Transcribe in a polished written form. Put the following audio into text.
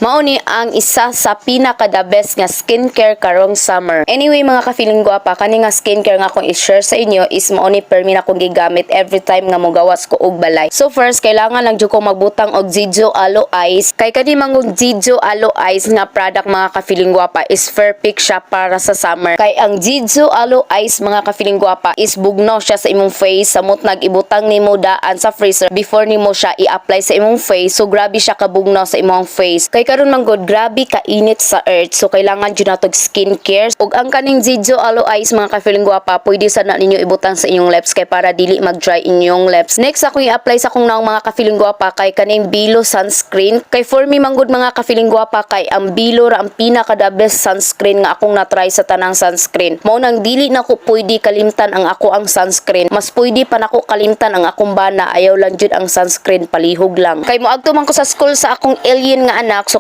Mao ni ang isa sa pinaka the best nga skincare karong summer. Anyway, mga ka-feeling gwapa, kani nga skincare nga akong i-share sa inyo is mao ni permi na akong gigamit every time nga mogawas ko og balay. So first, kailangan lang jud ko magbutang og Jijo Aloe Ice. Kay kani mangong Jijo Aloe Ice nga product, mga ka-feeling gwapa, is perfect siya para sa summer. Kay ang Jijo Aloe Ice, mga ka-feeling gwapa, is bugnaw siya sa imong face samot nag-ibutang nimo daan sa freezer before nimo siya i-apply sa imong face. So grabe siya kabugnaw sa imong face. Kay karon man gud, grabe kainit sa earth. So kailangan jud natog skincare. Ug ang kaning Jijo Aloe Ice, mga ka-feeling gwapa, pwede sa na ninyo ibutang sa inyong lips kay para dili mag-dry inyong lips. Next, akong i-apply sa akong naong, mga ka-feeling gwapa, kay kaning Bilo sunscreen. Kay for me manggod, mga ka-feeling gwapa, kay ang Bilo ra ang pinaka the best sunscreen nga akong na-try sa tanang sunscreen. Mao nang dili na ko pwede kalimtan ang ako ang sunscreen. Mas pwede pa nako kalimtan ang akong bana, ayaw lang jud ang sunscreen, palihog lang. Kay moadto man ko sa school sa akong alien nga anak, so